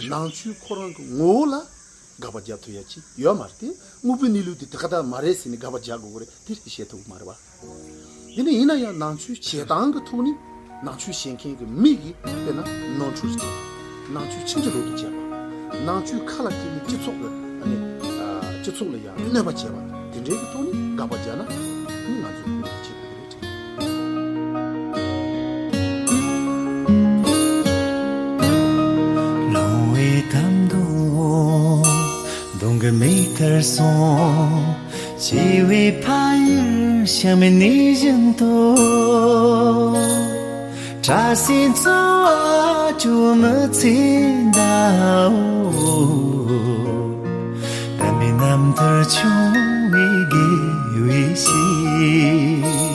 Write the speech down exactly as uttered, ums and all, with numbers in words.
ནང་ཆོས་ཁོ་རང་གི་ངོ་བོ་ལ་དགག་པ་རྒྱག་ཐུབ་ཡ་ཅིག་ཡོད་མ་རེད་དེ། དངོས་པོའི་གནས་ལུགས་དེ་དེ་ག་ད་མ་རེད་ཟེར་ནས་དགག་པ་རྒྱག་དགོས་ཀྱི་རེད་དེ་རེད་བཤད་ཐུབ་ཀྱི་མ་རེད་བ། དེ་ནས་ཡིན་ན་ཡང་ནང་ཆོས་བྱེད་སྟངས་ཀྱི་ཐོག་ནས་ནང་ཆོས་བྱེད་མཁན་གྱི་མི་གིས་དཔེར་ན་ནོར་འཁྲུལ་བྱས། ནང་ཆོས་ཕྱིན་ཅི་ལོག་ཏུ་བྱས་པ། ནང་ཆོས་ཁ་ལ་འཁྱེར་ནས་སྤྱི་ཚོགས་ཀྱི་ཨ་ནི་ཨ་སྤྱི་ཚོགས་ལ་ཡང་གནོད་པ་བྱས་པ་དེ་འདྲའི་གི་ཐོག་ནས་དགག་པ་རྒྱག་ན་ནི་ང་ཚོས་ཁོང་དུ་ཆུད་དགོས་ཀྱི་རེད། ལོང་བའི་གཏམ་རྡོ་གདོང་གི་མིག་ལྟར་སོང་། བྱིས་པའི་ཕ་ཡུལ་ཤ་མེད་ནི་བཞིན་དུ། བཀྲ་ཤིས་འཚོ་བ་བཅུ་མི་ཚེ་འདའོ། དམ་པའི་རྣམ་ཐར་ཆུང་བའི་དགེ་བའི་བཤེས།